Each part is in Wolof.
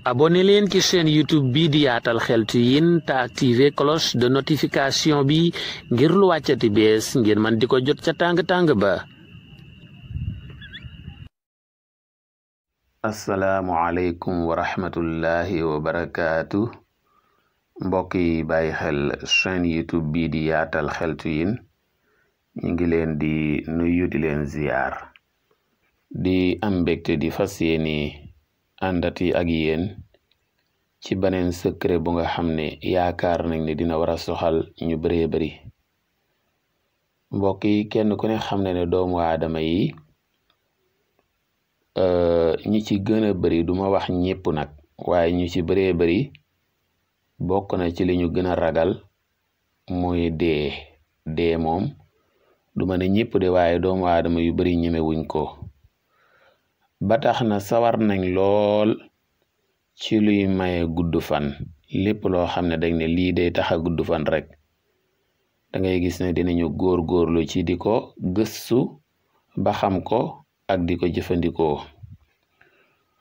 abonné leen ci chaîne YouTube bi di Yaatal Xeltu Yin te activé cloche de notification bi ngir lu wàccati bees ngir man di ko jot ca tàng-tàng ba. assalaamu aleykum wa rahmatullahi wa barakaatu. mbokk yi bàyyi xel chaîne YouTube bi di Yaatal Xeltu Yin ñu ngi leen di nuyu di leen ziyaar di am mbégte di fas yéene àndati ak yéen ci beneen secret bu nga xam ne yaakaar nañ ne dina war a soxal ñu bëree bëri. mbokk yi kenn ku ne xam ne doomu aadama yi ñi ci gën a bëri duma wax ñépp nag waaye ñu ci bëree bëri bokk na ci li ñu gën a ragal mooy dee moom duma ne ñépp de waaye doomu aadama yu bëri ñemewuñ ko ba tax na sawar nañ lool ci luy maye gudd fan. lépp loo xam ne dañ ne lii day tax a gudd fan rek da ngay gis ne dinañu góorgóorlu ci di ko gëstu ba xam ko ak di ko jëfandikoo.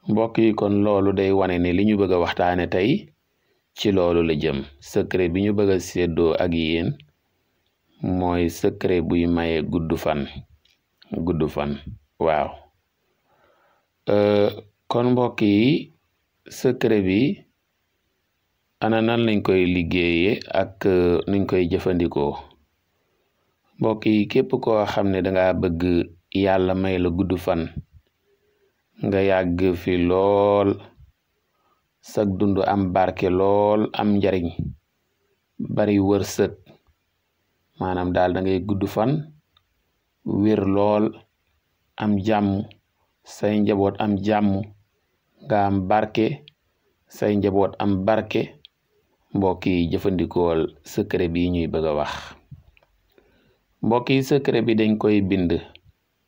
mbokk yi kon loolu day wane ne li ñu bëgg a waxtaane tey ci loolu la jëm. secret bi ñu bëgg a séddoo ak yéen mooy secret buy maye gudd fan waaw. kon mbokk yi secret bi ana nan lañ koy liggéeye ak nuñ koy jëfandikoo. mbokk yi képp koo xam ne danga bëgg yàlla may la gudd fan nga yàgg fi lool sag dund am barke lool am njariñ bari wërsëg maanaam daal da ngay gudd fan wér lool am jàmm say njaboot am jàmm nga am barke say njaboot am barke. mbokk yi jëfandikool secret bi ñuy bëgg a wax. mbokk yi secret bi dañ koy bind.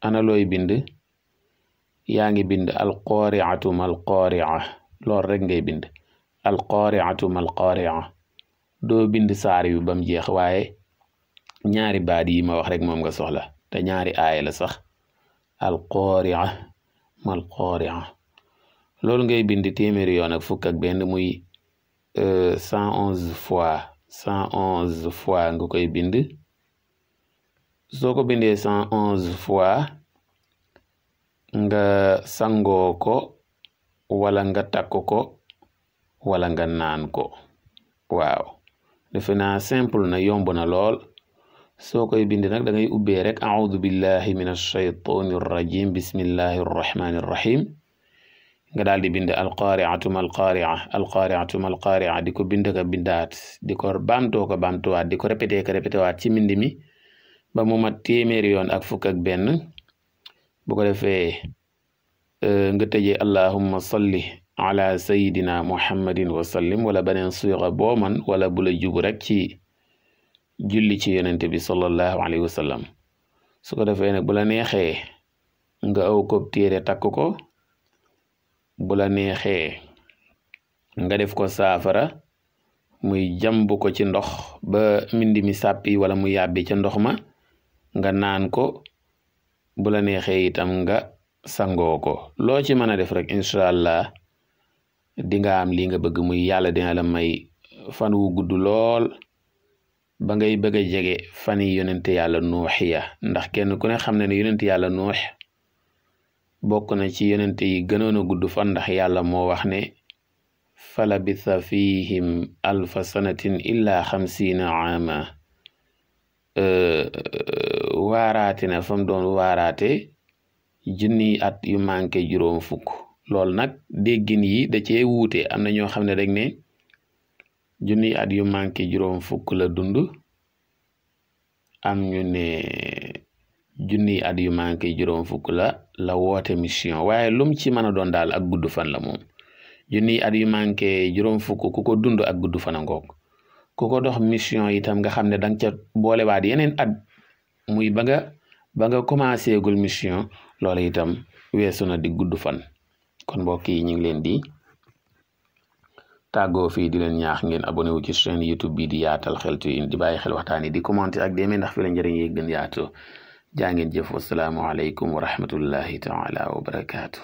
ana looy bind? yaa ngi bind alqaari'atu mal qaari'a lool rek ngay bind alqaari'atu mal qaari'a. doo bind saar yu bam jeex waaye ñaari baat yi ma wax rek moom nga soxla te ñaari aaya la sax alqaari'a mal qaari'a. loolu ngay bind téeméeri yoon ak fukk ak benn muy 111 fois nga koy bind. soo ko bindee 111 fois nga sangoo ko wala nga takk ko wala nga naan ko. waaw defe naa simple na yomb na lool. soo koy bind nag da ngay ubbee rek a'udhu billahi minash shaytanir rajim bismillahir rahmanir rahim nga daal di bind alqaari'atu mal qaari'a alqaari'atu mal qaari'a di ko bind ka bindaat di ko baamtoo ko baamtuwaat di ko répété waat ci mbind mi ba mu mat téeméeri yoon ak fukk ak benn. bu ko defee nga tëjee allahumma salli ala sayidina muhammadin wa sallim wala beneen siga boo man wala bu la jubu rek ci julli ci yonente bi sallallahu alayhi wa sallam. su ko defee nag bu la neexee nga aw ko téere takk ko, bu la neexee nga def ko saafara muy jàmb ko ci ndox ba mindi mi sàppi wala mu yàbbi ca ndox ma nga naan ko. bu la neexee itam nga sangoo ko. loo ci mën a def rek incha allah di nga am li nga bëgg muy yàlla dina la may fan wu gudd lool ba ngay bëgg a jege fan yi yonente yàlla nuux ya. ndax kenn ku ne xam ne ne yonente yàlla nuux bokk na ci yonente yi gënoon a gudd fan ndax yàlla moo wax ne falabitha fihim alfa sanatin illa 50 aama. waaraate na fam doon waaraate junni at yu manqué juróom fukk. loolu nag déggin yi da cee wuute. am na ñoo xam ne rek ne junni at yu manqué juróom fukk la dund. am ñu ne junni at yu manqué juróom fukk la woote mission. waaye lum ci mën a doon daal ak gudd fan la moom. junni at yu manqué juróom fukk ku ko dund ak gudd fan a ngoog. ku ko dox mission itam nga xam ne danga ca boolewaat yeneen at muy ba nga commencé gul mission loolu itam weesu na di gudd fan. kon mbokk yi ñu ngi leen di tàggoo fii di leen ñaax ngeen abonné wu ci chaîne YouTube bi di Yaatal Xeltu Yin di bàyyi xel waxtaan yi di commenter ak demee ndax fi la njëriñ yi gën yaatu. jaa ngeen jëf. wassalaamu aleykum wa rahmatullahi taala wa barakaatu.